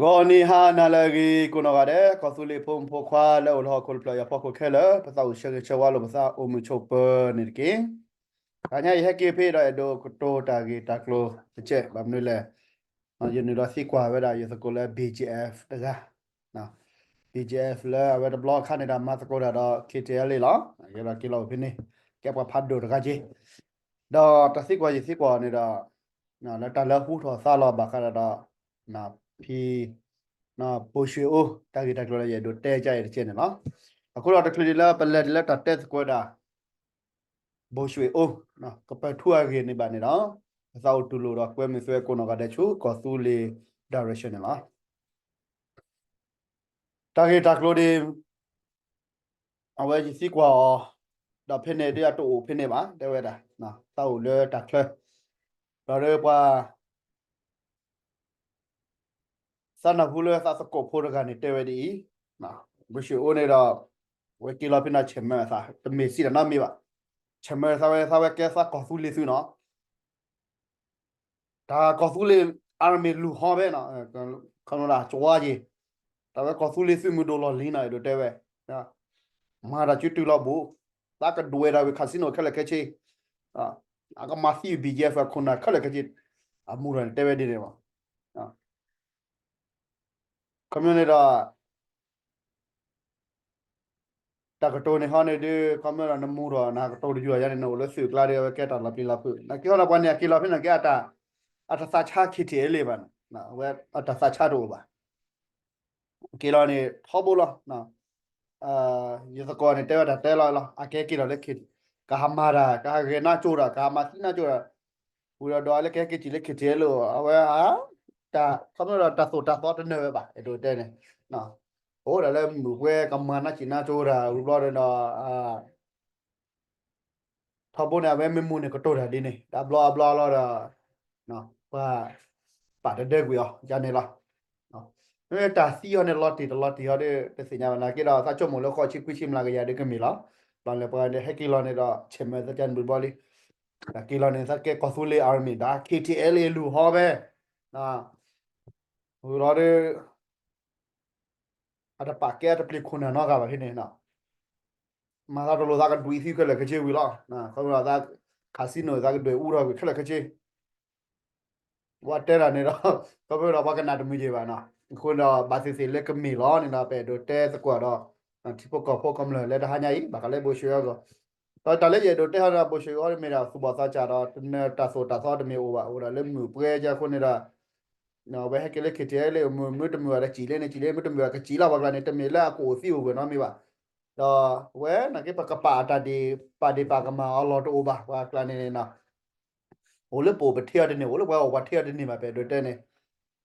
ဂီၤနံၤဟါနၤလၢအဂ့ၤ ကိးနီၢ်ဂၤဒဲး ကီၢ်သူလ့ၤဖိမုၣ်ဖိခွါလၢအိၣ်လၢဟီၣ်ခိၣ်တဖျၢၣ်အံၤအဖီခိၣ်ခဲလၢာ် ပသးအိၣ်ဆၢဂ့ၤဆၢဝါလိာ်ပသးအိၣ်မုာ်ဆိးပၢၤန့ၣ်တက့ၢ်. တနံၤအံၤဟဲက့ၤဖဲဒီးအဲၣ်ဒိးကတိၤတၢ်ဂ့ၢ်တၢ်ကျိၤတစဲး ဘၣ်မနုၤလဲၣ် ယနုာ်လီၤသံကွၢ်ဝဲဒၣ်ယသကိးလၢ ဘီၣ်ကၠံၣ်အဲၣ် တဂၤ ဘီၣ်ကၠံၣ်အဲၣ် လၢအဝဲတဘျီအခါန့ၣ်ဒီး မၤသကိးတၢ်ဒီး ခ့ၣ်ထံၣ်အဲလ်အ့လီၤ. ကဲဒီးက့ၤလီၤအိၣ်ဖဲန့ၣ် ကဲပှၤဖးဒိၣ်တဂၤက့ၤ ဒီးတၢ်သံကွၢ်ယသံကွၢ်အီၤန့ၣ်ဒီး လၢတၢ်လၢဟူထီၣ်သါလီၤဘၣ်ဃးဒီး ဖံ ဘိၣ်ၡွ့ၣ်အူ တၢ်ဂ့ၢ်တၢ်ကျိၤလၢယအဲၣ်ဒိးတဲကါအံၤတကဲန့ၣ်လီၤ. အဃိဒီးတချုးဒံးလၢပလဲၤဒ်လၢတၢ်တဲသကိးဝဲဒၣ် ဘိၣ်ၡွ့ၣ်အူ ကပၢၤထူအဂ့ၢ်န့ၣ်ဘၣ်န့ၣ်ဒီး ပသးအိၣ်တူၢ်လိာ်ဒီးကွဲမုာ်သုဝဲကိးနီၢ်ဂၤဒဲးဆူ ကီၢ်သူလ့ၤ direction န့ၣ်လီၤ. တၢ်ဂ့ၢ်တၢ်ကျိၤဒ် အဝဲယသံကွၢ်အီၤ ဒီးဖဲန့ၣ်ဒ်အတအိၣ်ဖဲန့ၣ်ဘၣ် တဲဝဲဒၣ် သးအိၣ်လၢတၢ်ချၢ ဒီးပှၤ သးနၢ်ဟူလၢသးသကိးဖိတဂၤန့ၣ်တဲဝဲဒ်အံၤ, ဘိၣ်ၡွ့ၣ်အူန့ၣ်ဒီး အဝဲက့ၤလီၤဖဲန့ၣ် ဆဲးမၢအသး တမ့ၢ်စံးတၢ်နီတမံၤဘၣ်, ဆဲးမၢသးဝဲ သးဝဲကဲသးကီၢ်သူလ့ၤသုနီၤ, တၢ်ကီၢ်သူလ့ၤ army လူၤဟီဖဲနီၤ, ခီဒၣ်ကဝါယ့ၤ, တၢ်ဝဲကီၢ်သူလ့ၤသုးမုၢ်ဒိၣ်လီၢ်လံၤနီၤ အဲၣ်ဒိးတဲဝဲ မၤတၢ်စုတုၤလီၤဘူး, သးကဒွဲၣ်တၢ်ဝံၤ casino ခဲလၢာ်ခဲဆ့, အကမၤသံ ဘီၣ်ကၠံၣ်အဲၣ် အခိၣ်နၢ်ခဲလၢာ်ခဲဆ့, အမူထီၣ်န့ၣ်တဲဝဲဒ်န့ၣ်လီၤ. ခီပညီန့ၣ်ဒီး တၢ်ကတိၤန့ၣ်ဟီန့ၣ်ဒ် ခီပညီဒီးနမူထီၣ်နကတိၤတယုၢ်အယါန့ၣ် နအိၣ်လၢသုးကျါဒီး အဝဲကဲတၢ်လီၤပျံၤလီၤဖုး နက့ၤဟီဒီးပှၤန့ၣ် အက့ၤလီၤဖဲန့ၣ်က့ၤ အတသးဆါ ခ့ၣ်ထံၣ်အဲလ့ၣ်ဘၣ်, အဝဲအတသးဆါတအိၣ်ဘၣ် က့ၤလီၤန့ၣ် ထီဘိလီၤ. ယသကိးန့ၣ် တဲဝဲတၢ်တဲလီၤလီၤ အကဲက့ၤဒီးလၢ ခ့ၣ်ထံၣ် ကဟးမၤတၢ် ကဟးဂဲၤနါကၠိတၢ် ကဟးမၤသံနါကၠိတၢ်, ဝံၤဒီးဒီးလၢကဟဲက့ၤစံၣ်လၢ ခ့ၣ်ထံၣ်အဲလ့ၣ် အဝဲဟး တၢ် ခီပညီဒီးတၢ်သိၣ်တၢ်သီတနၢၤဝဲဘၣ် အဲၣ်ဒိးတဲန့ၣ်, အိၣ်ဒၣ်လၢမုၢ်ပှဲၤကမၤနါစံၣ်နါကၠိတၢ် ဝံၤဘျီဒီး ထီဘိန့ၣ် အဝဲမ့ၢ်မူန့ၣ် ကတိၤတၢ်ဒ်န့ၣ် တဘျီအဘျီလီၤဒီး ပှၤ ပာ်တဒၢကွံာ်အီၤ ယါန့ၣ်လီၤ. မ့ၢ်တၢ်သံအီၤန့ၣ် လီၤတံၢ်တလီၤတံၢ်အီၤဒီး တသ့ၣ်ညါဘၣ် နာ်က့ဒီး သးဆိကမိၣ်လၢဃိးဆံခွံဆံမျးကယၤဒီးကမ့ၢ်လီၤ. ဘၣ်လဲၣ်ပှၤဟဲက့ၤလီၤန့ၣ်ဒီး ဆဲးမၢသးကၢန့ၣ်ဘျီလံ, က့ၤလီၤန့ၣ် သးကဲကီၢ်သူလ့ၤ army ဒီး ခ့ၣ်ထံၣ်အဲလ့ၣ် လူၤဟီဖဲ ဝံၤလီၤဒီး အတပာ်ကဲအတပျ့ၤခိၣ်နၢ်နီတဂၤဘၣ်ဖဲန့ၣ်, မၤသးတလိၣ်သးကဒွံးသံခဲလၢာ်ခဲဆ့ဝံၤလီၤ. ခီဖျိသး casino သးကဒွံးအူထီၣ်ကွံာ်ခဲလၢာ်ခဲဆ့, ပှၤတဲတၢ်န့ၣ်ဒီး ခီဖျိဒီးပှၤကနၣ်တမုာ်က့ၤဘၣ်နီၤ. အဃိဒီးဘၣ်သ့ၣ်သ့ၣ်လၢကမ့ၢ်လီၤန့ၣ်ဒီး ပအဲၣ်ဒိးတဲသကိးဒီး ထံဖိကီၢ်ဖိကမျၢၢ်လၢတဟါညါအံၤ ဘၣ်ဃးလၢဘိၣ်ၡွ့ၣ်အူအဂီၢ်, ဒီးတၢ်လၢယအဲၣ်ဒိးတဲဟီဒီး ဘိၣ်ၡွ့ၣ်အူအဂီၢ်မ့ၢ်ဒၣ်သူၣ်ဘီၣ်သးစၢ်ဒီး တနၢၤတၢ်သိၣ်တၢ်သီတမ့ၢ်အိၣ်ဘၣ် အိၣ်ဒၣ်လၢမုၢ်ပှဲၤကဲအဃိန့ၣ်ဒီး အဝဲဟဲက့ၤလၢ ခ့ၣ်ထံၣ်အဲလ့ၣ် မုၢ်မ့ၢ်တမုာ်ဘၣ်ဒီးစံၣ်လၢန့ၣ် စံၣ်လၢမ့ၢ်တမုာ်ဘၣ်ကစံၣ်လီၤ ပှၤကျါန့ၣ် တမ့ၢ်လၢအကအိၣ်သံအိၣ်ဂၢၢ်နီတမံၤဘၣ်. ဒီးအဝဲနာ်က့ပကပာ်အတၢ်ဒ့ၣ် ပာ်ဒ့ၣ်ပာ်ကမၣ်အီၤလီၤတအိၣ်ဘၣ် ပှၤကျါန့ၣ်န့ၣ် အိၣ်လၢပအိၣ်ပထံအီၤတန့ၢ် အိၣ်လၢပှၤအိၣ်ပှၤထံအီၤတန့ၢ်ဘၣ် ပအဲၣ်ဒိးတဲန့ၣ်,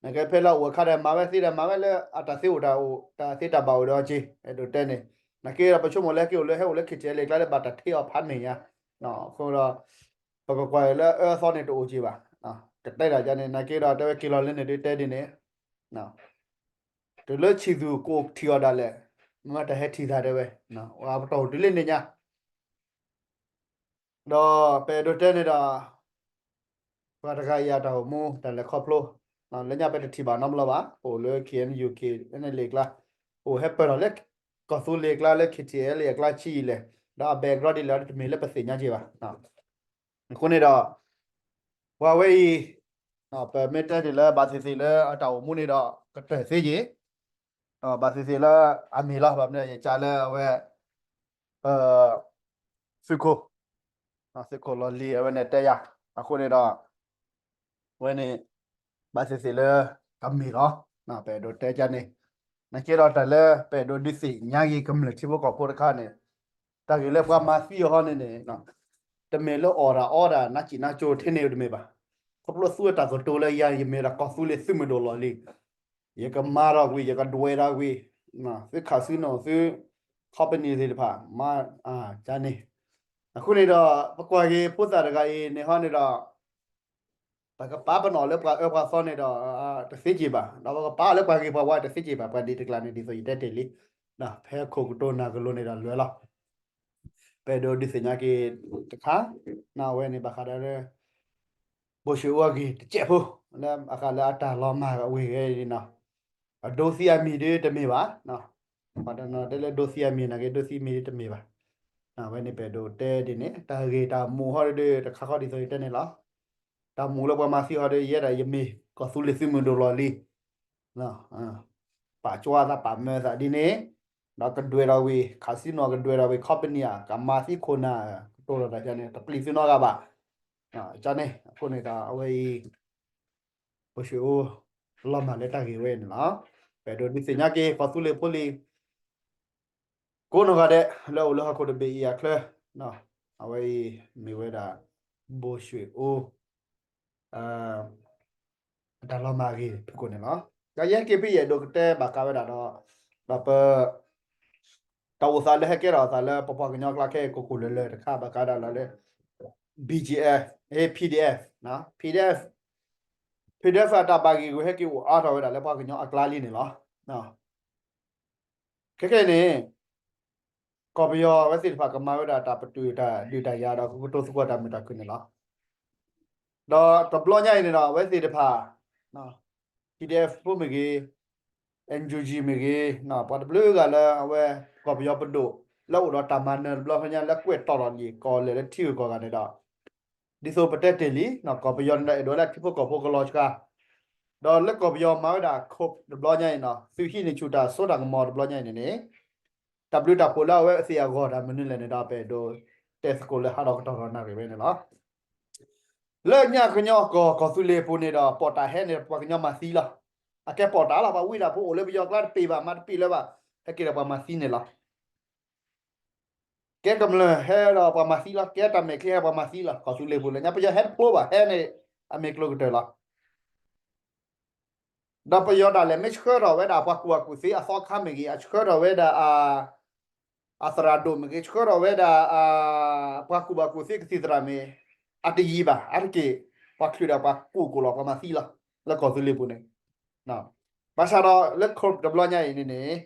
နာ်က့ဖဲလၢအအိၣ်အခါဒီးမၤဝဲသ့ဒီးမၤဝဲလၢအတၢ်သ့အိၣ်တၢ်အိၣ် တၢ်သ့တၢ်ဘၣ်အိၣ်ဒီးအီၤက့ၤ အဲၣ်ဒိးတဲန့ၣ်, နာ်က့ဒီးပဆိကမိၣ်လၢက့ၤအိၣ်လၢဟဲအိၣ်လၢ ခ့ၣ်ထံၣ်အဲလ့ၣ် ကျါလၢဘၣ်တၢ်ထံအီၤဖးန့ၣ်ညါ, အဃိဒီး ပကကွၢ်လၢအၢအသီန့ၣ်တအိၣ်က့ၤဘၣ်, ကတဲဒၣ်န့ၣ် နာ်က့ဒီးတဲဝဲက့ၤလီၤလၢန့ၣ်ဒ်တဲဒ်န့ၣ် တုၤလၢဆံးသူၣ်ကအိၣ်ထံၣ်အီၤဒၣ်လဲာ်, မ့ၢ်တၢ်ဟဲထံၣ်သးတဲဝဲ, ပတီၢ်အိၣ်တုၤလၢန့ၣ်ညါ ဒီးပအဲၣ်ဒိးတဲန့ၣ်ဒီး ပှၤတဂၤအံၤအတၢ်အိၣ်မူ တၢ်လဲၤခီဖျိ လၢညါပတထံၣ်ဘၣ်နီတဘျီဘၣ်, ပအိၣ်လၢ ခ့ၣ်အဲၣ်ယူၣ် ခ့ၣ်အဲၣ်ယူၣ် အကျါ, ပအိၣ်ဟဲပၢၢ်ထီၣ်လၢ ကီၢ်သူလ့ၤအကျါလၢ ခ့ၣ်ထံၣ်အဲလ့ၣ် အကျါဆံးအံၤလဲၣ်, ဒီးအ background ဒ်လဲၣ်တမ့ၢ်လၢပသ့ၣ်ညါက့ၤဘၣ်. အဃိန့ၣ်ဒီး ပှၤဝဲအံၤ ပမ့ၢ်တဲဒ်လၢဘၣ်သ့ၣ်သ့ၣ်လၢအတၢ်အိၣ်မူန့ၣ်ဒီး ကတၢၢ်သ့က့ၤ ဘၣ်သ့ၣ်သ့ၣ်လၢအမ့ၢ်လီၤ ဘၣ်မနုၤယကးလၢအဝဲ သုးခိၣ် သုးခိၣ်လီၢ်လံၤအဝဲန့ၣ်တဲယၤ, အဃိန့ၣ်ဒီး အဝဲန့ၣ် ဘၣ်သ့ၣ်သ့ၣ်လၢ အမ့ၢ်လီၤ ပအဲၣ်ဒိးတဲကန့ၣ်, နာ်က့ဒီးတၢ်လၢ ပအဲၣ်ဒိးဒုးသ့ၣ်ညါက့ၤကမျၢၢ်ထံဖိကီၢ်ဖိတခါန့ၣ်, တၢ်ဂ့ၢ်လၢပှၤမၤသံအီၤဟီန့ၣ်န့ၣ် တမ့ၢ်လၢအီၣ်တၢ်အီတၢ် နးစံးနးကၠိထဲန့ၣ်တမ့ၢ်ဘၣ်, ခီဖျိသူအတၢ်ကတိၤလၢယၤ ယမ့ၢ်ဒၣ်ကီၢ်သူလ့ၤသုးမုၢ်ဒိၣ်လီၢ်လံၤ ယကမၤထီၣ်ကွံာ် ယကဒွဲၣ်ထီၣ်ကွံာ် သု casino သု company သ့ၣ်တဖၣ် မၤ န့ၣ်, အဃိန့ၣ်ဒီး ပကွၢ်က့ၤဖိသၣ်တဂၤအံၤန့ၣ်ဟီန့ၣ်ဒီး ပကပာ်ပနီၣ်လၢပှၤအၢပှၤသီန့ၣ်ဒီး တသ့က့ၤဘၣ်, ဒီးပကပာ်လၢပှၤဂ့ၤပှၤဝါတသ့က့ၤဘၣ်, ပှၤဒ်တကျါန့ၣ် ဒ်သိးယတဲတ့ၢ်လံ, ဖဲခိၣ်ကတိၤနၢ်ကလိၤန့ၣ်ဒီးလွဲၤလီၤ, ပအဲၣ်ဒိးဒုးသ့ၣ်ညါက့ၤတခါ, အဝဲန့ၣ်ဘၣ်ဃးဒီးလၢ ဘိၣ်ၡွ့ၣ်အူအဂ့ၢ်တစဲးဖိ, လၢဘၣ်ဃးလၢအတၢ်လီၤမၢ်အဝ့ၢ်ဂဲၤန့ၣ်နီၤ, အဒိသံအမံၤဒ်တမ့ၢ်ဘၣ်, ပှၤတနီၤတဲလၢဒိသံအမံၤနာ်က့ ဒိသံမံၤဒ်တမ့ၢ်ဘၣ်. အဝဲန့ၣ်ပအဲၣ်ဒိးတဲဒ်န့ၣ် တၢ်ဂ့ၢ်တၢ်မူဟီဒ်တခါဃီဒ်သိးယတဲန့ၣ်လီၤ. တၢ်မူလၢပှၤမၤသံဟီဒ်ယဲဒၣ် ယမ့ၢ်ကီၢ်သူလ့ၤသုးမုၢ်ဒိၣ်လီၢ်လံၤ ပာ်ကွၢ်သးပာ်မၢသးဒ်န့ၣ်, ဒီးကဒွဲၣ်ထီၣ်ဝံၤ casino ကဒွဲၣ်ထီၣ်ဝံၤ company ဧါ ကမၤသံခိၣ်နၢ် ကတိၤလီၤတၢ်န့ၣ် တပျံၤသုနီတဂၤဘၣ်. န့ၣ် အဃိန့ၣ်ဒီးအဝဲအံၤ ဘိၣ်ရွှ့ၣ်အူ လီၤမၢ်လၢတၢ်ဂ့ၢ်ဝဲန့ၣ်လီၤ. ပအဲၣ်ဒိးဒုးသ့ၣ်ညါက့ၤ ကီၢ်သူလ့ၤဖိလံၤ ကိးနီၢ်ဂၤဒဲး လၢအိၣ်လၢဟီၣ်ခိၣ်တဘ့ၣ်အံၤအချၢ, အဝဲအံၤမ့ၢ်ဝဲဒၣ် ဘိၣ်ရွှ့ၣ်အူ အတၢ်လီၤမၢ်အဂ့ၢ်ဖုၣ်ကိာ်န့ၣ်လီၤ. ဒီးယဟဲက့ၤဖဲယအဲၣ်ဒိးကတဲဘၣ်ဃးဝဲဒၣ်ဒီး ဒီးပ တၢ်အိၣ်သးလၢဟဲကဲထီၣ်အသးလၢပပှၤကညီအကျါခဲအံၤ ကိၢ်ကိၢ်လၢၤလၢၤတခါ ဘၣ်ဃးဒၣ်လၢ BGF, ဟဲ PDF, PDF, PDF အတၢ်ဘၣ်ဂ့ၢ်ဂူာ်ဟဲက့ၤအိၣ်အါထီၣ်ဝဲဒၣ်လၢပှၤကညီအကျါလံန့ၣ်လီၤ. ခဲကနံၣ်န့ၣ် ကီၢ်ပယီၤအဝဲသ့ၣ်တဖၣ်ကမၤဝဲဒၣ်တၢ်ပတုာ်တၢ်ဒုးတၢ်ယၤဒီးကကတိၤသကိးတၢ်မုာ်တၢ်ခုၣ်န့ၣ်လီၤ. ဒီးတဘျီညါအံၤန့ၣ်ဒီး အဝဲသ့ၣ်တဖၣ် PDF ဖိမ့ၢ်ဂ့ၤ, NUG မ့ၢ်ဂ့ၤ, ပှၤတဘျုးဂၤလၢအဝဲ ကီၢ်ပယီၤပဒိၣ် လၢအိၣ်ဒီးတၢ်မၤနၢၤတဘျီညါလၢကွဲးတီၤထီၣ်လံာ်ကီၢ်လဲၢ်လၢထံဂုၤကီၢ်ဂၤန့ၣ်ဒီး ဒ်သိးပတဲတ့ၢ်လံ ကီၢ်ပယီၤန့ၣ်ဒီးအဲၣ်ဒိးလၢထံဖိကီၢ်ဖိကလီၤစှၤ, ဒီးလၢကီၢ်ပယီၤမၤဝဲဒၣ် coup တဘျီညါအံၤန့ၣ် သုးဟံးန့ၢ်ဆူၣ်တၢ်စိတၢ်ကမီၤတဘျီညါအံၤန့ၣ်န့ၣ် တၢ်ဘျုးတၢ်ဖှိၣ်လၢအဝဲသ့ၣ်အဂီၢ်တၢ်မနုၤလဲၣ်န့ၣ်ဒီး ပအဲၣ်ဒိးတဲသကိးလၢဟးထီၣ်ကတီၢ်ထီၣ်နၣ်ရံၣ်ဝဲန့ၣ်လီၤ. လၢညါကညီကီၢ် ကီၢ်သူလ့ၤပူၤန့ၣ်ဒီး ပိာ်တၢ်ဟဲန့ၣ် ပှၤကညီမၤသံလီၤ. အကဲပိာ်တၢ်လီၤ ပှၤဝံတၢ်ဖိအိၣ်လၢပယီၤကျါတပ့ၤဘၣ် မၤတပ့ၤလၢၤဘၣ် ဟဲက့ၤဒီးပှၤမၤသံန့ၣ်လီၤ. ကဲကမျၢၢ်ဟဲဒီးပှၤမၤသံလီၤ ကဲတၢ်မဲာ်ချံဟဲပှၤမၤသံလီၤ ကီၢ်သူလ့ၤပူၤလၢညါ ပယီၤဟဲတဖျိဘၣ် ဟဲန့ၣ် အမ့ၢ်ကျိၤကတၢၢ်လီၤ. ဒီးပယီၤဒၣ်လဲာ်မ့ၢ်ဆှၢထီၣ်ဝဲဒၣ်ပှၤကူၣ်ဘၣ်ကူၣ်သ့အသီခါမ့ၢ်ဂ့ၤ အဆှၢထီၣ်ဝဲဒၣ် အသရၣ်ဒိၣ်မ့ၢ်ဂ့ၤ ဆှၢထီၣ်ဝဲဒၣ် ပှၤကူၣ်ဘၣ်ကူၣ်သ့ကသံၣ်သရၣ်မ့ၢ် အတယံၤဘၣ် အါတက့ၢ် ပှၤချုးဒီးပှၤကူၣ်ကိၣ်လီၤ ပှၤမၤသံလီၤ လၢကီၢ်သူလ့ၤပူၤန့ၣ်. ဘၣ်ဆၣ်ဒီးလၢ coup တဘျီညါအံၤန့ၣ်န့ၣ်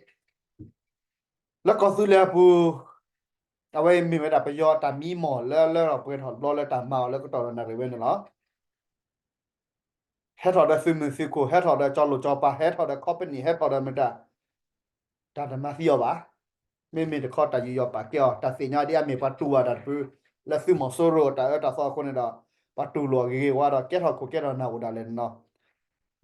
လၢကီၢ်သူလ့ၤအပူၤ အဝဲမ့ၢ်ဝဲဒၣ်ပယီၤတၢ်မံမီၢ်လၢလၢထီၣ်ပှဲၤထီၣ်တဘျီလၢတၢ်မၤအီၤလၢကတီၢ်ဒီးနၣ်ရံၣ်ဝဲန့ၣ်လီၤ. ဟဲထီၣ်ဒီးသုးမုၢ်သုးခိၣ် ဟဲထီၣ်ဒီးကၠီလိာ်ကၠီပၤ ဟဲထီၣ်ဒီး company ဟဲထီၣ်ဒီးမတၤ တၢ်တမၤသံအီၤဘၣ်. မ့မ့ၢ်တခီတၢ်ယူးယီၣ်ပာ်ကဲအီၤ တၢ်သ့ၣ်ညါဒ်အမ့ၢ်ပှၤတူၢ်ဘၣ်တၢ်တဖု လၢသုးမီၤစိရိၤတၢ်အၢတၢ်သီအဃိန့ၣ်ဒီး ပှၤတူၢ်လိာ်အဂ့ၤဂ့ၤဝါဒီး ကဲထီၣ်ခိၣ်ကဲထီၣ်နၢ်အိၣ်ဒၣ်လဲာ်န့ၣ်လီၤ.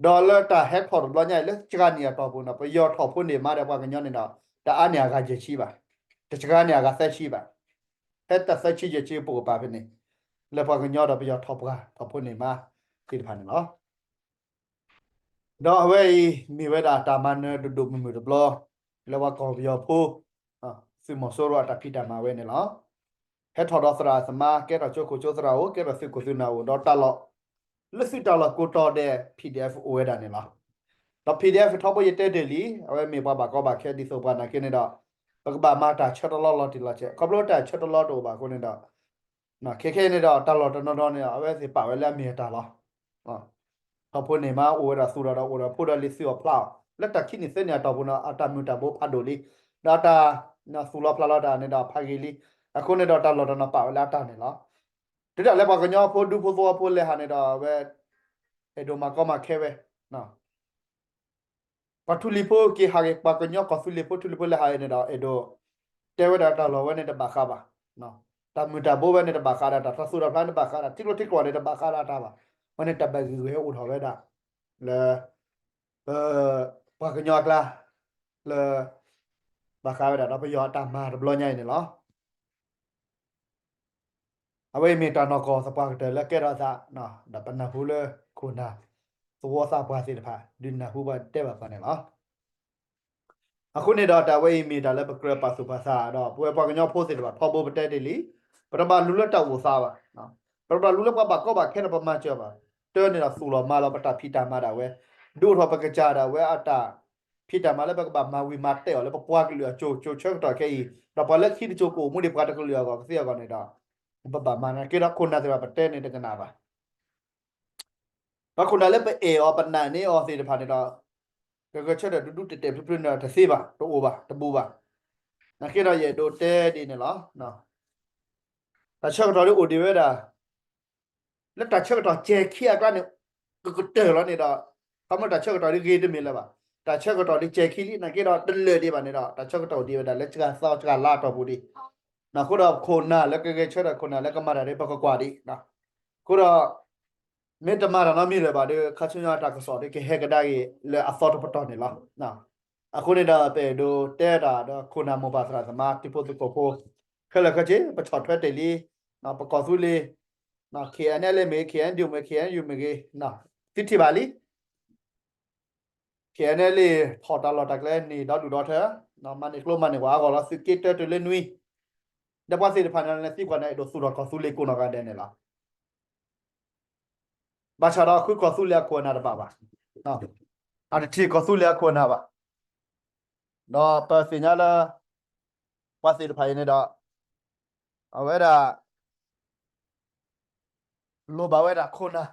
ဒီးလၢတၢ်ဟဲထီၣ်တဘျီညါအံၤ လၢစှၤနံၣ်အတီၢ်ပူၤန့ၣ် ပယီၤထီၣ်ဖိန့ၢ်မါဒီးပှၤကညီန့ၣ်ဒီး တအါန့ၢ်အဂၤယဲၢ်ဆံဘၣ်. တစှၤန့ၢ်အဂၤသၢဆံဘၣ်. ဖဲတၢ်သၢဆံယဲၢ်ဆံပအိၣ်ပာ်ဖဲန့ၣ် လၢပှၤကညီဒီးပယီၤထီၣ်ပှၤထီၣ်ဖိန့ၢ်မါသ့ၣ်တဖၣ်န့ၣ်လီၤ. ဒီးအဝဲအံၤမ့ၢ်ဝဲဒၣ်တၢ်မၤနၢၤဒိၣ်ဒိၣ်မုၢ်မုၢ်တဘျီ လၢပှၤကီၢ်ပယီၤဖိ သုးမီၤစိရိၤအတၢ်ဖံးတၢ်မၤဝဲန့ၣ်လီၤ. ဟဲထီၣ်ဒီးသရၣ်သမါ ကဲထီၣ်ကၠိခိၣ်ကၠိသရၣ်အိၣ် ကဲထီၣ်သုးခိၣ်သုးနၢ်အိၣ် ဒီးတၢ်လီၢ် လၢသုးတၢ်လီၢ်ကိးတီၤဒဲး PDF အိၣ်ဝဲဒၣ်န့ၣ်လီၤ. ဒီး PDF ထီဘိယတဲတ့ၢ်လံ အဝဲမ့ၢ်ပှၤဘၣ်ကီဘၣ်ခဲဒ်သိးပှၤနာ်က့န့ၣ်ဒီး ပကဘၣ်မၤတၢ်ဆၢတလီၢ်လီၤတံၢ်လီၤဆဲး ခီဖျိတၢ်ဆၢတလီၢ်တအိၣ်ဘၣ်အဃိန့ၣ်ဒီး ခဲခဲအံၤန့ၣ်ဒီး တၢ်လီၢ်တနီၤနီၤန့ၣ် အဝဲသ့ၣ်ပာ်ဝဲလၢအမ့ၢ်အတၢ်လီၤ. ထီၣ်ဖိန့ၢ်မါအိၣ်ဝဲဒၣ်သူၣ်ထီၣ်ဒီးအိၣ်ဒီးဖိဒီးလံၤသုးအီၣ်ဖျါအီၤ လၢတၢ်ခံနံၣ်သၢနံၣ်အတီၢ်ပူၤန့ၣ် အတၢ်မုာ်တၢ်ဘိဖးဒိၣ်လံ. ဒီးတၢ်သူၣ်လီၤဖျါလီၤတၢ်န့ၣ်ဒီးဖးဂ့ၤလံ. အဃိန့ၣ်ဒီးတၢ်လီၢ်တနီၤပာ်ဝဲလၢအတၢ်န့ၣ်လီၤ. တုၤဒၣ်လဲာ်ပှၤကညီဖိဒူဖိသဝီဖိလဲၤဟးန့ၣ်ဒီး အဝဲ အဲၣ်ဒိးမၤကီမၤခဲဝဲ ပှၤထူလံၤဖိက့ၤဟးဂ့ၤ ပှၤကညီကီၢ်သူလ့ၤဖိထူလံၤဖိလဲၤဟးဂ့ၤန့ၣ်ဒီး အဲၣ်ဒိးတဲဝဲဒၣ်တၢ်လီၢ်ဝဲန့ၣ်တဘၣ်ဃးဘၣ်. တၢ်မုာ်တၢ်ဘိဝဲန့ၣ်တဘၣ်ဃးဒၣ်တၢ် တၢ်သူၣ်တၢ်ဖျါန့ၣ်တဘၣ်ဃးဒၣ် ထံကျိထံကျိၤန့ၣ်တဘၣ်ဃးဒၣ်တၢ်ဘၣ်. အဝဲန့ၣ်တၢ်ဘၣ်ဂံၢ်ဂူာ်ဟဲအိၣ်ထီၣ်ဝဲဒၣ် လၢ ပ ပှၤကညီအကျါ လၢ ဘၣ်ဃးဝဲဒၣ်ဒီးပယီၤအတၢ်မၤတဘျီညါအံၤန့ၣ်လီၤ. အဝဲအံၤမ့ၢ်တၢ်နီၢ်ကီၢ်သပှၢ်ကတၢၢ်လၢကဲထီၣ်အသး ဒီးပနၢ်ဟူလၢခိၣ်နၢ် သဝီသးပှၢ်သ့ၣ်တဖၣ် ဒုးနၢ်ဟူပှၤတဲဘၣ်ပှၤန့ၣ်လီၤ. အဃိန့ၣ်ဒီးတၢ်ဝဲအံၤမ့ၢ်တၢ်လၢပကြၢးပာ်သူၣ်ပာ်သးဒီး ပဝဲပှၤကညီဖိသ့ၣ်တဖၣ်ထီဘိပတဲတ့ၢ်လံ, ပတဘၣ်လူၤလၢတၢ်အိၣ်သးဘၣ်, ပတဘၣ်လူၤလၢပှၤဘၣ်ကီဘၣ်ခဲဒီးပမၤစၢၤဘၣ်, တၢ်န့ၣ်ဒီးသူၣ်လီၤမၤလီၤပတၢ်ဖံးတၢ်မၤဒၣ်ဝဲ, ဒုးအိၣ်ထီၣ်ပကစၢ်ဒၣ်ဝဲအတၢ် ဖံးတၢ်မၤလၢပကဘၣ်မၤဝံၤမၤတဲာ်အီၤလၢပပှၤကလုာ်အစိၤစိၤဆၢကတီၢ်ခဲအံၤ, ဒီးပှၤလၢခံတစိၤကအိၣ်မူဒံးပှၤတကလုာ်အဂီၢ်ကသ့အဂီၢ်န့ၣ်ဒီး, ပဘၣ်မၤနာ်က့ဒီးခိၣ်နၢ်သ့ၣ်တဖၣ်ပတဲန့ၣ်တကနၣ်ဘၣ်. ဒီးခိၣ်နၢ်လၢပအဲၣ်အီၤပနာ်န့ၢ်အီၤသ့ၣ်တဖၣ်န့ၣ်ဒီး, ကဂဲၤဆၢထၢၣ်ဒူဒူတဲာ်တဲာ်ဖျုးဖျုးန့ၣ်ဒီးတသ့ဘၣ် တအိၣ်ဘၣ်တဘူးဘၣ်. နာ်က့ဒီးယအဲၣ်ဒိးတဲဒ်န့ၣ်လီၤ. တၢ်ဆၢကတီၢ်ဒ်အိၣ်ဒံးဝဲဒၣ် လၢတၢ်ဆၢကတီၢ်စဲၤခံအကျါန့ၣ် ကကတၢၢ်လီၤန့ၣ်ဒီး, ခီဖျိတၢ်ဆၢကတီၢ်ဒ်ဂ့ၤတမ့ၢ်လၢၤဘၣ်. တၢ်ဆၢကတီၢ်ဒ်ကဲခံလံ နာ်က့ဒီးတလၢာ်ဒံးဘၣ်န့ၣ်ဒီး တၢ်ဆၢကတီၢ်ဒံးဝဲဒၣ်လၢစှၤသီစှၤလါအတီၢ်ပူၤဒံး, အဃိဒီးခိၣ်နၢ်လၢကဂဲၤဆၢထၢၣ် ခိၣ်နၢ်လၢကမၤတၢ်ဒ်ပကကွၢ်ဒံး, အဃိဒီး မ့ၢ်တမၤတၢ်နီတမံၤလၢၤဘၣ်ဒီး ခါဆူညါတၢ်ကစီၣ်ဒ်ကဟဲကဒါက့ၤလၢအသီတပတီၢ်န့ၣ်လီၤ. အဃိန့ၣ်ဒီး ပအဲၣ်ဒိးတဲတၢ်ဒီးခိၣ်နၢ်မိၢ်ပၢ်သရၣ်သမါ တံၤဖိသကိးဖိ ခဲလၢာ်ခဲဆ့ ပဆီၣ်ထွဲတ့ၢ်လံ, ပကီၢ်သူလ့ၤ KNLA မ့ၢ်ဂ့ၤ KNU မ့ၢ်ဂ့ၤ KNU မ့ၢ်ဂ့ၤ သုထံၣ်ဘၣ်လံ KNLA ဖီၣ်တၢ်လီၢ်တၢ်ကျဲန့ၣ်ဒီဒူၣ်ဒီထၢ, မၤန့ၢ်ကျိမၤန့ၢ်ဝဲအဂီၢ်လီၤ သုးက့တၢတုၤလၢနွံ, ဒီးပှၤသ့ၣ်တဖၣ်န့ၣ် နသံကွၢ်န့ၣ် အဲၣ်ဒိးသူၣ်ထီၣ်ကီၢ်သူလ့ၤကိးနီၢ်ဂၤဒဲးန့ၣ်လီၤ. ဘၣ်ဆၣ်ဒီးဃုကီၢ်သူလ့ၤအခိၣ်အနၢ်တဘၣ်ဘၣ်, အတထံၣ်ကီၢ်သူလ့ၤအခိၣ်အနၢ်ဘၣ်, ဒီးပသ့ၣ်ညါလၢ ပှၤသ့ၣ်တဖၣ်အံၤန့ၣ်ဒီး အဝဲဒၣ် လိၣ်ဘၣ်ဝဲဒၣ်ခိၣ်နၢ်,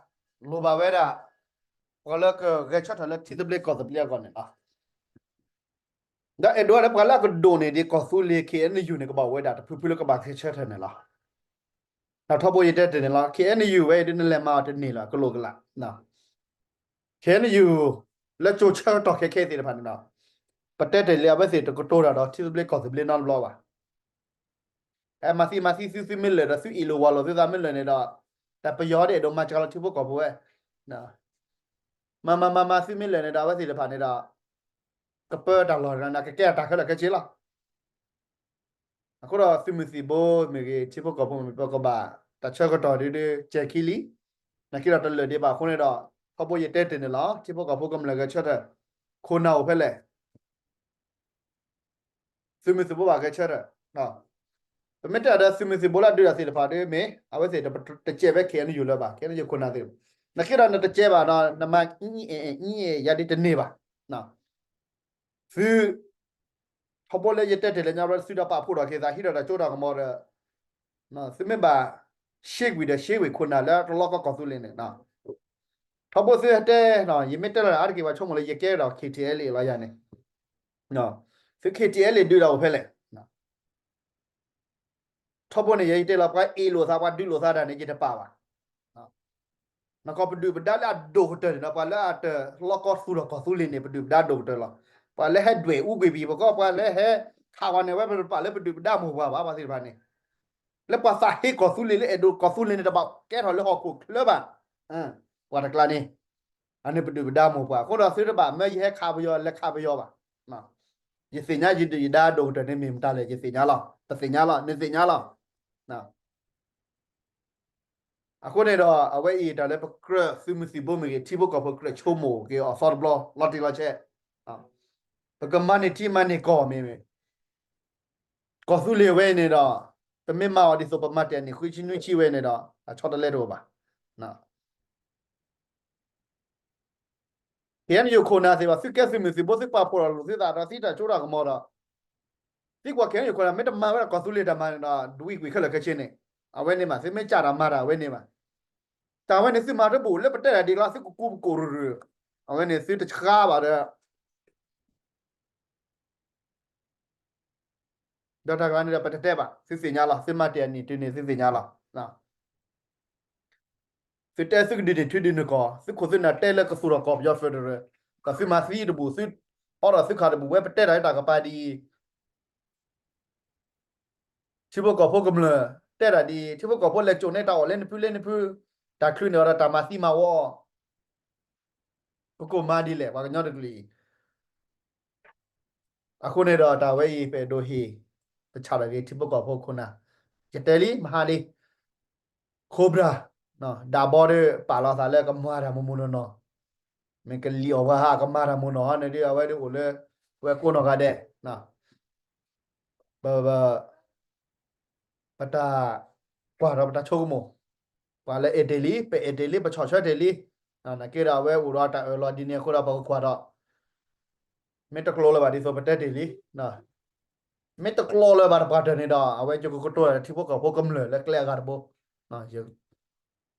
လိၣ်ဘၣ်ဝဲဒၣ် ပှၤလၢကဂဲၤဆၢထၢၣ်လၢထံသဘျ့ကီၢ်သဘျ့အဂီၢ်န့ၣ်လီၤ. ဒီးအဲၣ်ဒိးလၢပှၤလၢအကဒိၣ်န့ၢ်ဒံးကီၢ်သူလ့ၤ KNU န့ၣ် ကဘၣ်အိၣ်ဝဲဒၣ်တဖုဖုလၢကဘၣ်ဂဲၤဆၢထၢၣ်န့ၣ်လီၤ. ထီဘိယတဲတ့ၢ်န့ၣ်လီၤ KNU ဝဲအံၤဒ်နလဲၤမၤအီၤတန့ၢ်လၢၤ ကလိာ်ကလာ် KNU လၢကၠိဆၢကတီၢ်ခဲခဲသ့ၣ်တဖၣ်န့ၣ်ဒီး ပတဲတ့ၢ်လံ အဝဲသ့ၣ်တကတိၤတၢ်ဒီးထံသဘျ့ကီၢ်သဘျ့နီတဘျီဘၣ်. မၤသံမၤသံသု သုမ့ၢ်လၢာ်ဒီး သုအ့ၣ်လိာ်ဝီၤလိာ်သုသးမ့ၢ်လၢာ်န့ၣ်ဒီး တၢ်ပယီၤဒၣ်အဲၣ်ဒိးမၤစှၤလီၤထံဖိကီၢ်ဖိဝဲ မၤမၤမၤမၤသုမ့ၢ်လၢာ်န့ၣ်ဒီး အဝဲသ့ၣ်တဖၣ်န့ၣ်ဒီး ကပၢတၢ်လီၢ်န့ၣ် ကကဲအတၢ်ခဲလၢာ်ခဲဆ့လီၤ. အဃိဒီးသုးမုၢ်သံၣ်ဘိမ့ၢ်ဂ့ၤ ထံဖိကီၢ်ဖိမ့ၢ်ဂ့ၤ ပကဘၣ်တၢ်ဆၢကတီၢ်ဒ်ဒ်ကဲခံလံ. နာ်က့ဒီးတလၢာ်ဒံးဘၣ်အဃိန့ၣ်ဒီး ထီဘိယတဲတ့ၢ်န့ၣ်လီၤ ထံဖိကီၢ်ဖိကမျၢၢ်ဂဲၤဆၢထၢၣ် ခိၣ်နၢ်အိၣ်ဖဲလဲၣ် သုးမုၢ်သံၣ်ဘိဘၣ်ဂဲၤဆၢထၢၣ် ပမ့ၢ်တဲဒီးသုးမုၢ်သံၣ်ဘိလၢအဒုးတၢ်သ့ၣ်တဖၣ်ဒီးမ့ၢ် အဝဲသ့ၣ်တကဲးဝဲ KNU လၢၤဘၣ် KNU ခိၣ်နၢ်သ့ၣ်, နာ်က့ဒီးနတကဲးဘၣ်ဒီး နမၤအံၤအံၤအံၤအံၤယၤဒ်တန့ၢ်ဘၣ်. သု ထီဘိလၢယတဲတ့ၢ်လၢညါဘျီ သုဒီးပာ်ဖှိၣ်ထီၣ်က့ၤသး ဟံးထီၣ်တၢ်စိတၢ်ကမီၤဒီး သုမ့ၢ်ဘၣ် ရှဲကွံာ်ဒီးရှဲကွံာ် ခိၣ်နၢ်လၢတလီၢ်ကီၢ်သူလ့ၤန့ၣ် ထီဘိသုဟဲတဲ ယမ့ၢ်တဲလီၤအါတက့ၢ် ပှၤဆိကမိၣ်လၢယကဲဒီး KTLA လီၤယၤန့ၣ် သု KTLA ဒုးတၢ်အိၣ်ဖဲလဲၣ် ထီဘိန့ၣ် ယတဲလီၤ ပှၤအ့ၣ်လိာ်သး ပှၤဒုးလိာ်သးတၢ်န့ၣ် ယတပာ်ဘၣ်. နကီၢ်ပဒုၣ်ပဒါလၢအဒိၣ်ကတၢၢ်န့ၣ်ဒီး ပှၤလၢအတလီၢ်ကီၢ်သူၣ်ထီၣ်ကီၢ်သူလ့ၤန့ၣ် ပဒုၣ်ပဒါဒိၣ်ကတၢၢ်လီၤ. ပှၤလၢဟဲဒွဲၣ်အူကွံာ်ပံၤ ပကီၢ် ပှၤလၢဟဲခးဝဲန့ၣ် ဝဲပတပာ်လၢပဒုၣ်ပဒါမိၢ်ပှၢ်ဘၣ် ပှၤသ့ၣ်တဖၣ်န့ၣ် လၢပှၤသးဟ့ကီၢ်သူလ့ၤ လၢအဲၣ်ဒိးကီၢ်သူလ့ၤန့ၣ် တဘၣ်ကဲထီၣ်လၢဟီၣ်ခိၣ်ချၢဘၣ်. ပှၤတကျါန့ၣ် အန့ၣ်ပဒုၣ်ပဒါမိၢ်ပှၢ် အဃိဒီးသုတဘၣ်မၢယဟဲခးပယီၤ လဲၤခးပယီၤဘၣ်. ယသ့ၣ်ညါယဒုၣ်ယဒါဒိၣ်ကတၢၢ်န့ၣ်မ့ၢ်မတၤလဲၣ် ယသ့ၣ်ညါလီၤ ပသ့ၣ်ညါလီၤ နသ့ၣ်ညါလီၤ. အဃိန့ၣ်ဒီး အဝဲအံၤတၢ်လၢပကြၢးသုးမုၢ်သံၣ်ဘိမ့ၢ်ဂ့ၤ ထံဖိကီၢ်ဖိကြၢးဆိကမိၣ်က့ၤအီၤသီတဘျီ လီၤတံၢ်လီၤဆဲး ပကမၤန့ၢ်ထံမၤန့ၢ်ကီၢ်မ့ၢ် ကီၢ်သူလ့ၤဝဲအံၤန့ၣ်ဒီး ပမ့ၢ်မၤအီၤဒ်သိးပမၤတ့ၢ်အနံၣ်ဃုဆံနွံဆံဝဲန့ၣ်ဒီး အဆီတလဲတအိၣ်ဘၣ်. KNU ခိၣ်နၢ်သ့ၣ်တဖၣ် သုကဲသုးမုၢ်သံၣ်ဘိ သုပာ်ဖှိၣ်ထီၣ်လိာ်သုသးဒီးသံတၢ်စိတၢ်ကမီၤဒီး သံကွၢ် KNU ခိၣ်နၢ် မ့ၢ်တမၤဝဲဒၣ်ကီၢ်သူလ့ၤတၢ်မၤန့ၣ်ဒီး ဒွံကွံာ်ခဲလၢာ်ခဲဆ့န့ၣ် အဝဲန့ၣ်မး သုမ့ၢ်ကးတၢ်မၤတၢ်အဝဲန့ၣ်မး တၢ်ဝဲန့ၣ်သုမၤတဘူၣ်လၢပတဲတၢ်ဒ်ကျါ သုကကူပကိၣ်ရူၤရူၤ အဝဲန့ၣ်သုတဆှါဘၣ်ဒီး ဒီးတၢ်ကျါန့ၣ်ဒီးပတတဲဘၣ် သုသ့ၣ်ညါလီၤ သုမၤတ့ၢ်အနံၣ်တုၤန့ၣ်သုသ့ၣ်ညါလီၤ. သုတဲသုကဒုးန့ၢ်ထံဒုးန့ၢ်ကီၢ် သုခိၣ်သုနၢ်တဲလၢကသူၣ်ထီၣ်ကီၢ်ပယီၤ federal ကီၢ်သုမၤသံတဘူၣ် သုအီဒီးသုခးတဘူၣ် ဝဲပတဲတၢ်လၢတၢ်ကပၤဒ်အံၤ ထံဖိကီၢ်ဖိကမျၢၢ် တဲတၢ်ဒ်အံၤ ထံဖိကီၢ်ဖိလဲၤကိာ်န့ၢ်တၢ်အီၣ်လၢနဖုလၢနဖု တၢ်ချုးန့ၢ်အီၤဒီးတၢ်မၤသံမၤဝီ ပကိၢ်မၤဒ်လဲၣ် ပှၤကညီတကလုာ်အံၤ အဃိန့ၣ်ဒီးတၢ်ဝဲအံၤ ပအဲၣ်ဒိးဟ့ၣ် ပဆၣ်ထီၣ်က့ၤထံဖိကီၢ်ဖိခိၣ်နၢ် ယတဲလံ မဟါလံ Cobra ဒၣ်ဘီဒီး ပာ်လီၤသးလၢကမၤတၢ်မိၢ်မိၢ်နီၢ်နီၢ် မ့ၢ်ကလံၤအီၣ်ဝဲဟး ကမၤတၢ်မိၢ်နီၢ်န့ၣ်ဒီး အဝဲဒၣ်အိၣ်လၢ ဝဲကိးနီၢ်ဂၤဒဲး ပ ပတၢ်ကွၢ်ဒီးပတၢ်ဆိကမိၣ် ပှၤလၢအဲၣ်တ့ၢ်လံ ပအဲၣ်တ့ၢ်လံ ပဆီၣ်ထွဲတ့ၢ်လံ နာ်က့ဒီးအဝဲအိၣ်ဒီးတၢ်အၢၣ်လီၤဒ်န့ၣ်အဃိဒီး ပကကွၢ်ဒီး မ့ၢ်တကျိၤလၢၤဘၣ်ဒ်သိးပတဲတ့ၢ်လံ မ့ၢ်တကျိၤလၢၤဘၣ်တပှၢ်တၢၢ်န့ၣ်ဒီး အဝဲယကကတိၤထံဖိကီၢ်ဖိကမျၢၢ်လၢကျဲအဂၤတဘိ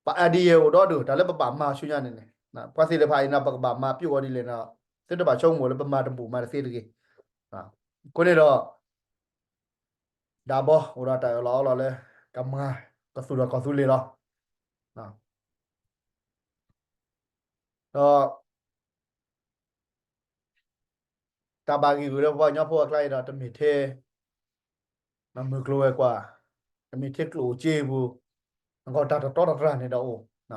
ပ idea အိၣ်ဒီဒူၣ် တၢ်လၢပဘၣ်မၤဆူညါန့ၣ်န့ၣ် ပှၤသ့ၣ်တဖၣ်အံၤန့ၣ် ပကဘၣ်မၤပျီၢ်အီၤဒ်လဲၣ်န့ၣ် သုတဘၣ်ဆိကမိၣ်လၢပမၤတဘူၣ်မၤတသ့တဂ့ၤ အဃိန့ၣ်ဒီး ဒၣ်ဘီအိၣ်ဒီးတၢ်အၢၣ်လီၤအီလီၤလၢ ကမၤကသူၣ်ထီၣ်ကီၢ်သူလ့ၤလီၤ ဒီး တၢ်ဘၣ်ဂံၢ်ဂုာ်လၢပပှၤကညီဖိအကျါအံၤဒီး တမ့ၢ်ထဲ မုၢ်ကျိၤဝဲၤကွာ်, တမ့ၢ်ထဲကျိၣ်အိၣ်စ့အပူၤ, အဂီၢ်တၢ်တတီတတြၢ်န့ၣ်ဒီးအိၣ်, အ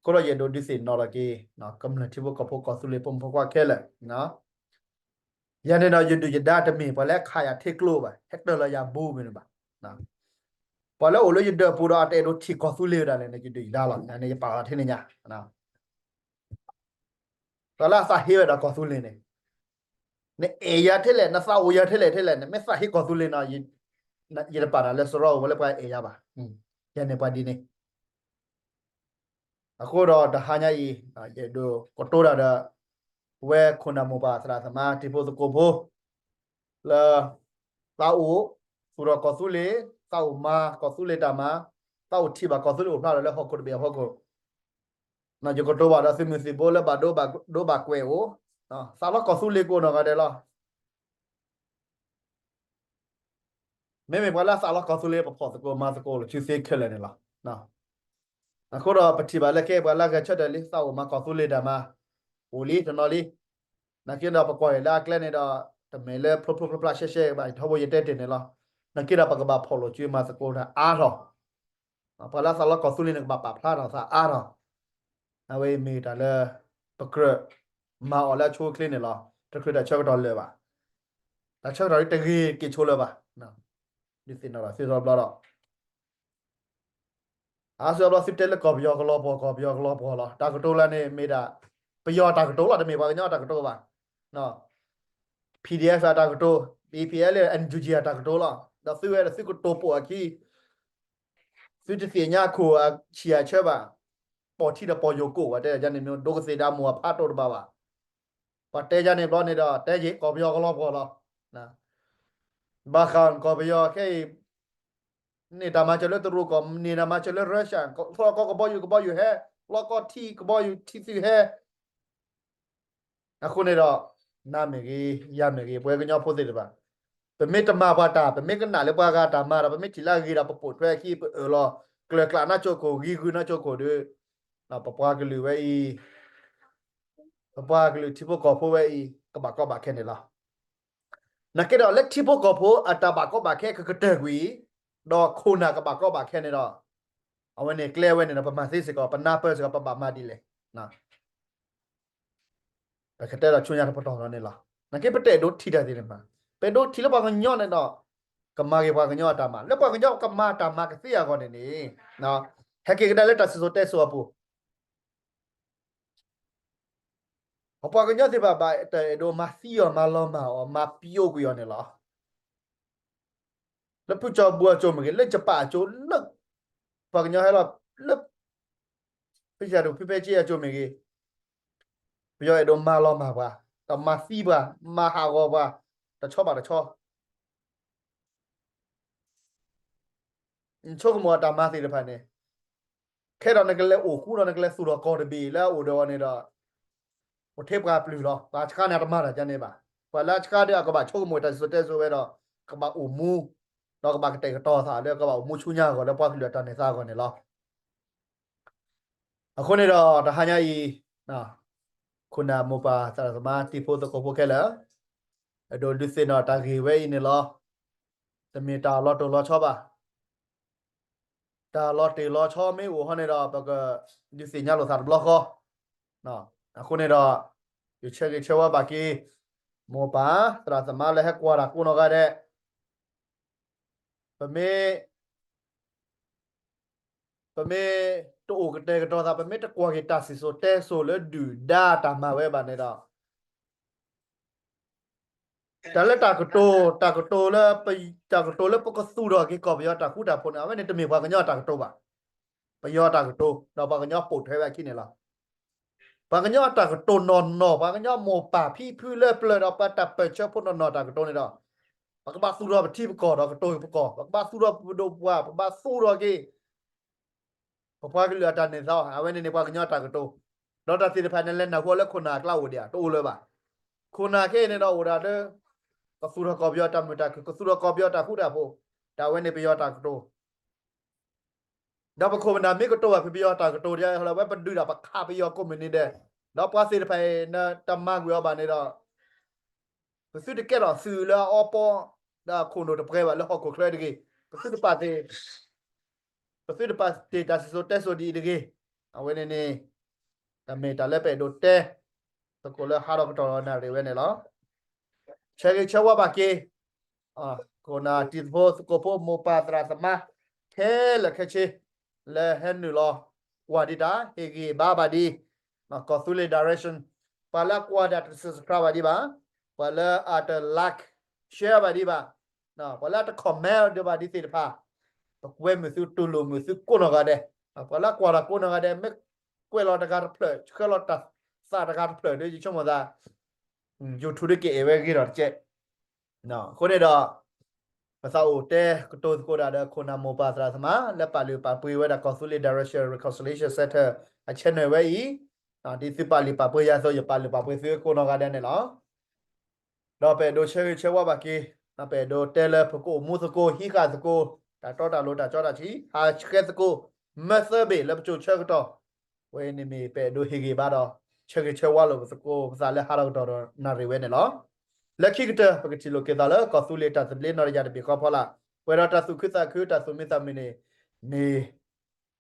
ဃိဒီးယအဲၣ်ဒိးဒုးသ့ၣ်နီၣ်ထီၣ်က့ၤ ကမျၢၢ်ထံဖိကီၢ်ဖိကီၢ်သူလ့ၤဖိမုၣ်ဖိခွါခဲလၢာ်, ယၤန့ၣ်ဒီးယဒုၣ်ယဒါတမ့ၢ်ပှၤလၢအခးယၤထဲကျိဘၣ်, ဟဲတၢၢ်လီၤယၤဘိမ့ၢ်န့ၣ်ဘၣ်. ပှၤလၢအိၣ်လၢယဒၢးပူၤဒီးအတအဲၣ်ဒိးထံၣ်ကီၢ်သူလ့ၤဝဲဒၣ်လဲၣ်န့ၣ် ယဒုၣ်ယဒါလီၤ, န့ၣ်ယပာ်လီၤထဲန့ၣ်ညါ ပှၤလၢအသးဟ့ဝဲဒၣ်ကီၢ်သူလ့ၤန့ၣ်, နအဲၣ်ယၤထဲလဲၣ်, နသးအိၣ်ယၤထဲလဲၣ်ထဲလဲၣ်, နမ့ၢ်သးဟ့ကီၢ်သူလ့ၤန့ၣ်, ယတပာ်နၤလၢစရီဝဲလၢပှၤအဲၣ်ယၤဘၣ်. ယၤန့ၣ်ပှၤဒ်န့ၣ်. အဃိဒီးတဟါညါအံၤ, ယအဲၣ်ဒိးကတိၤတၢ်ဒီး ပဝဲခိၣ်နၢ်မိၢ်ပၢ်သရၣ်သမါတံၤဖိသကိးဖိ လၢ သးအိၣ် သူၣ်ထီၣ်ကီၢ်သူလ့ၤ, သးအိၣ်မၤကီၢ်သူလ့ၤတၢ်မၤ, သးအိၣ်ထံၣ်ဘၣ်ကီၢ်သူလ့ၤအိၣ်ဖျါထီၣ်လၢဟီၣ်ခိၣ်တဘ့ၣ်အဖီခိၣ်, ယကတိၤဘၣ်ဒီးသုးမုၢ်သံၣ်ဘိလၢဘၣ်ဒိဘၣ်ကွဲးအိၣ်, သးလီကီၢ်သူလ့ၤကအိၣ်နီၢ်ဂၤဒဲးလီၤ. မ့မ့ၢ်ပှၤလၢအသးလီကီၢ်သူလ့ၤ ပဖီၣ်သကိးမၤသကိးလီၤ စုသ့ခဲလၢာ်န့ၣ်လီၤ. အဃိဒီးပထံၣ်ဘၣ်လၢခဲအံၤ ပှၤလၢဂဲၤဆၢထၢၣ်လံ သးအိၣ်မၤကီၢ်သူလ့ၤတၢ်မၤ အိၣ်လံတနီၤလံ. နာ်က့ဒီးပကွၢ်က့ၤလၢအကျဲန့ၣ်ဒီး တမ့ၢ်လၢဖျိဖျိဖျါဖျါရှဲရှဲဘၣ် ထီဘိယတဲတ့ၢ်န့ၣ်လီၤ. နာ်က့ဒီးပကဘၣ်ဖီၣ်လိာ်စုမၤသကိးတၢ်အါထီၣ် ပှၤလၢအသးလီကီၢ်သူလ့ၤန့ၣ် ကဘၣ်ပာ်ဖျါထီၣ်သးအါထီၣ်. အဝဲအံၤမ့ၢ်တၢ်လၢ ပကြၢးမၤအီၤလၢအဆိအချ့န့ၣ်လီၤ. တချုးတၢ်ဆၢကတီၢ်လၢာ်ဘၣ်. တၢ်ဆၢကတီၢ်ဒ်တဂ့ၤက့ၤဆိလၢၤဘၣ်. ဒုးသ့ၣ်နီၣ်ထီၣ်သုတဘျီဒီး အါစုအဘျီသုတဲလၢကီၢ်ပယီၤကလီၤပှီၢ် ကီၢ်ပယီၤကလီၤပှီၢ်လီၤ. တၢ်ကတိၤလၢန့ၣ်မ့ၢ်ဒၣ် ပယီၤအတၢ်ကတိၤလီၤ, တမ့ၢ်ပှၤကညီအတၢ်ကတိၤဘၣ်. ပီၣ်ဒံၣ်အ့ဖ် အတၢ်ကတိၤ, ဘံၣ်ပံၣ်အ့လ့ၣ် အၣ်အၣ်ယူၣ်ကၠံၣ် အတၢ်ကတိၤလီၤ. ဒီးသုဝဲဒီးသုကတိၤပိာ်အခံ သုတသ့ၣ်ညါခိၣ်အဆံၣ်အဆၢဘၣ်. ပိာ်ထံဒီးပိာ်ယိၤကိၣ်ဘၣ် တဲဒ်န့ၣ်မ့ၢ် ဒိကသ့ၣ်ဒၣ်မိၢ်အဖးတိၢ်တဘၣ်ဘၣ်. ပှၤတဲဒ်န့ၣ်ဘျီန့ၣ်ဒီး တဲယံာ်ကီၢ်ပယီၤကလီၤပှီၢ်လီၤ. ဘၣ်ဃးကီၢ်ပယီၤခဲအံၤ န့ၢ်တၢ်မၤစၢၤလၢတရူးကီၢ် န့ၢ်တၢ်မၤစၢၤလၢရၢရှၢၣ် လီၢ်ကီၢ်ကဘီယူၤကဘီယူၤဟဲ, လီၢ်ကီၢ်ထံကဘီယူၤထံသုးဟဲ အဃိန့ၣ်ဒီး နၤမ့ၢ်ဂ့ၤ ယၤမ့ၢ်ဂ့ၤ ပဝဲကညီဖိသ့ၣ်တဖၣ် ပမ့ၢ်တမၤပှၤတၢ် ပမ့ၢ်ကနၣ်လၢပှၤဂၤတၢ်မၤဒီး ပမ့ၢ်ထံၣ်လၢအဂ့ၤဒီး ပပိာ်ထွဲအခံ ပအၢၣ်လီၤ ကျၢၤကျးနီၢ်ကၠိခိၣ် ဂံၤဂုာ်နီၢ်ကၠိခိၣ်ဒီး ပပှၤကလုာ်ဝဲအံၤ ပပှၤကလုာ်ထံဖိကီၢ်ဖိဝဲအံၤ ကဘၣ်ကီဘၣ်ခဲန့ၣ်လီၤ. နာ်က့ဒီးလၢထံဖိကီၢ်ဖိအတၢ်ဘၣ်ကီဘၣ်ခဲကကတၢၢ်ကွံာ် ဒီးခိၣ်နၢ်ကဘၣ်ကီဘၣ်ခဲန့ၣ်ဒီး အဝဲန့ၣ်ကျဲဝဲန့ၣ်ဒီး ပမၤသ့စ့ၢ်ကီး ပနၢ်ပၢၢ်စ့ၢ်ကီး ပဘၣ်မၤဒ်လဲၣ်. ပကတဲဒီးဆူညါတပတီၢ်လီၤန့ၣ်လီၤ. နာ်က့ပတအဲၣ်ဒိးထံၣ်တၢ်သ့ၣ်တဖၣ်, ပအဲၣ်ဒိးထံၣ်လၢပှၤကညီန့ၣ်ဒီး ကမၤက့ၤပှၤကညီအတၢ်မၤ လၢပှၤကညီကမၤတၢ်မၤကသ့အဂီၢ်န့ၣ်န့ၣ် ဟဲက့ၤကဒါလၢတၢ်စံၣ်စိၤတဲစိၤအပူၤ ပပှၤကညီသ့ၣ်တဖၣ်ဘၣ်တၢ်အဲၣ်ဒိးမၤသံအီၤ မၤလီၤမၢ်အီၤ မၤပျိကွံာ်အီၤန့ၣ်လီၤ. လၢဖုကၠီၤပူၤအစိၤမ့ၢ်ဂ့ၤ, လၢယပၣ်အစိၤ, လၢ ပှၤကညီဟဲလီၤ လၢ ဖုယၤဒိၣ်ဖုဖဲက့အစိၤမ့ၢ်ဂ့ၤ, ပယီၤအဲၣ်ဒိးမၤလီၤမၢ်ပှၤ, ဒီးမၤသံပှၤ, မၤဟးဂီၤပှၤ, တဆီဘၣ်တဆီ နဆိကမိၣ်အတၢ်မၤသ့ၣ်တဖၣ်န့ၣ်, ခဲဒီးနကလဲၤအိၣ်ဃူဒီးနကလဲၤသူၣ်ထီၣ်ကီၢ်တဘ့ၣ်လၢအအိၣ်ဒီးအီၤန့ၣ်ဒီး, အိၣ်ထဲပှၤပျုၢ်လီၤ. ပှၤဆှါန့ၣ်အတမၤတၢ်ဒ်န့ၣ်ဘၣ်. ပှၤလၢအဆှါဒီးအကဘၣ်ဆိကမိၣ်တၢ်စံၣ်စိၤတဲစိၤဝဲဒီး, ကဘၣ်အိၣ်မူ, ဒီးကဘၣ်ကတဲာ်ကတီၤသးလၢကဘၣ်အိၣ်မူဆူညါအဂီၢ်လၢပှၤကလုာ်အတၢ်န့ၢ်သါအဂီၢ်န့ၣ်လီၤ. အဃိန့ၣ်ဒီးတဟါညါအံၤ, ခိၣ်နၢ်မိၢ်ပၢ်သရၣ်သမါတံၤဖိသကိးဖိခဲလၢာ်, အဲၣ်ဒိးဒုးသ့ၣ်နီၣ်တၢ်ဂ့ၢ်ဝဲအံၤန့ၣ်လီၤ. တမ့ၢ်တၢ်လီၤတိၢ်လီၤဆီဘၣ်. တၢ်လီၤတိၢ်လီၤဆီမ့ၢ်အိၣ်ဟီန့ၣ်ဒီး ပကဒုးသ့ၣ်ညါလိာ်သးတဘျီဃီ. အဃိန့ၣ်ဒီး, ယဆၢဂ့ၤဆၢဝါဘၣ်က့ၤ, မိၢ်ပၢ်သရၣ်သမါလၢဟဲကွၢ်တၢ်ကိးနီၢ်ဂၤဒဲး, ပမ့ၢ် ပမ့ၢ်တအိၣ်ကတဲာ်ကတီၤသး, ပမ့ၢ်တကွၢ်က့ၤတၢ်စံၣ်စိၤတဲစိၤလၢဒုၣ်ဒါတၢ်မၤဝဲဘၣ်န့ၣ်ဒီး, တၢ်လၢတၢ်ကတိၤ, တၢ်ကတိၤလၢပ, တၢ်ကတိၤလၢပကသူၣ်ထီၣ်က့ၤကီၢ်ပယီၤတၢ်ဃူတၢ်ဖိးန့ၣ် အဝဲန့ၣ်တမ့ၢ်ပှၤကညီအတၢ်ကတိၤဘၣ်. ပယီၤအတၢ်ကတိၤ, ဒီးပှၤကညီပိာ်ထွဲဝဲအခံန့ၣ်လီၤ. ပှၤကညီအတၢ်ကတိၤနီၢ်နီၢ်, ပှၤကညီမိၢ်ပၢ်ဖံဖုလၢပျၢၤဒီးပှၤတၢ်ပၢၢ်ဆၢဖိနီၢ်နီၢ်တၢ်ကတိၤန့ၣ်ဒီး, ပကဘၣ်သူၣ်ထီၣ်ပထံပကီၢ်ဒီးကတိၤပကီၢ်, ပကဘၣ်သူၣ်ထီၣ်ပဒိၣ်ပပှၢ်, ပဘၣ်သူၣ်ထီၣ်က့ၤ ပပှၤကလုာ်အတၢ်န့ၢ်သါ, အဝဲန့ၣ်န့ၣ်ပှၤကညီအတၢ်ကတိၤ, ဒီးတၢ်သ့ၣ်တဖၣ်န့ၣ်လဲၤနၢ်ဟူအီၤလၢခိၣ်နၢ်အကျါအိၣ်ဒံးဧါ, တအိၣ်လၢၤဘၣ်. ခိၣ်နၢ်ခဲအံၤန့ၣ်ဒီးအိၣ်ဒၣ်လၢ ကသူၣ်ထီၣ်ကီၢ်ပယီၤတၢ်မုာ်တၢ်ခုၣ်, ကသူၣ်ထီၣ်ကီၢ်ပယီၤတၢ်ဃူတၢ်ဖိး, တၢ်ဝဲန့ၣ်ပယီၤတၢ်ကတိၤ ဒီးပခိၣ်ပနၢ်မ့ၢ်ကတိၤဘၣ်ဖဲပယီၤတၢ်ကတိၤဒ်အံၤလီၤ, အဝဲပဒုးဒၣ်ပခးပယီၤကိးမုၢ်နံၤဒဲး, ဒီးပှၤသ့ၣ်တဖၣ်အံၤ နတမၤကွံာ်အီၤဘၣ်န့ၣ်ဒီး, ပသုတကဲထီၣ်သုးလၢအအီပီ ဒီးခိၣ်နူာ်တပှဲၤဘၣ်လၢဟီၣ်ခိၣ်ချၢတဂ့ၤ. ပသုတပာ်တ့ၢ် ပသုတပာ်တ့ၢ်တၢ်စံၣ်စိၤတဲစိၤဒ်အံၤတဂ့ၤ. အဝဲန့ၣ်န့ၣ် တၢ်မ့ၢ်တၢ်လၢပအဲၣ်ဒိးတဲ သကိးလၢဟးထီၣ်ကတီၢ်ဒီးနၣ်ရံၣ်ဝဲန့ၣ်လီၤ. ဆၢဂ့ၤဆၢဝါဘၣ်က့ၤ ခိၣ်နၢ်တံၤသကိးဖိ မိၢ်ပၢ်သရၣ်သမါ ခဲလၢာ်ခဲဆ့ လၢဟဲနုာ်လီၤကွၢ်ဒံးတၢ် ဟ့ၣ်ဂံၢ်ဘါဘၣ်ဒံး ကီၢ်သူလ့ၤ direction, ပှၤလၢအကွၢ်တၢ်တ subscribe ဘၣ်ဒံးဘၣ်, ပှၤလၢအတ like, share ဘၣ်ဒံးဘၣ်, ပှၤလၢအတ comment ဒံးဘၣ်ဒံးသ့ၣ်တဖၣ်, ပကွဲမုာ်သုတူၢ်လိာ်မုာ်သုကိးနီၢ်ဂၤဒဲး, ပှၤလၢအကွၢ်တၢ်ကိးနီၢ်ဂၤဒဲး မ့ၢ်ကွဲးလီၤတဂၤတဖျၢၣ် ဆှၢလီၤတၢ်သးတဂၤတဖျၢၣ်ဒီး ယဆိကမိၣ်သး YouTube ဒၣ်ကအဲၣ်ဝဲဂ့ၤထီၣ်တကဲး. အဃိန့ၣ်ဒီး ပသးအိၣ်တဲကတိၤသကိးတၢ်ဒီးခိၣ်နၢ်မိၢ်ပၢ်သရၣ်သမါ လၢပာ်လုၢ်ပာ်ပှ့ၤဝဲဒၣ်ကီၢ်သူလ့ၤ Direction Reconciliation Center အ channel ဝဲအံၤ, ဒ်သုပာ်လုၢ်ပာ်ပှ့ၤယၤအသိး ယပာ်လုၢ်ပာ်ပှ့ၤသုကိးနီၢ်ဂၤဒဲးန့ၣ်လီၤ. ဒီးပအဲၣ်ဒိးဆၢဂ့ၤဆၢဝါဘၣ်က့ၤ, ပအဲၣ်ဒိးတဲလၢပကအိၣ်မူသကိး ဟံးဃာ်သကိး တၢ်တီတၢ်လိၤတၢ်ကၠီတၢ်ဆံး ဟးဆှဲသကိး မၢသၢဘ့ၣ်လၢပစိၤဆၢကတီၢ်, ဝဲန့ၣ်မ့ၢ်ပအဲၣ်ဒိးဟ့ၣ်ဂံၢ်ဘါဒီး ဆၢဂ့ၤဆၢဝါလိာ်ပသကိးပသးလၢဟးထီၣ်ကတီၢ်ဒီးနၣ်ရံၣ်ဝဲန့ၣ်လီၤ. လၢခံကတၢၢ် ပကထံၣ်လိာ်က့ၤသးလၢကီၢ်သူလ့ၤတၢ်သဘျ့နီၢ်တယၢ်တဘ့ၣ်ဃီဖီလာ်, ပှဲၤဒီးတၢ်သူၣ်ခုသးခု တၢ်သူၣ်မံသးမုာ်န့ၣ် မ့ၢ်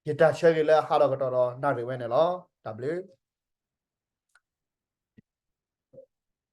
ယတၢ်ဆၢဂ့ၤလၢဟးထီၣ်ကတီၢ်ဒီးနၣ်ရံၣ်ဝဲန့ၣ်လီၤ. တၢ်ဘျုး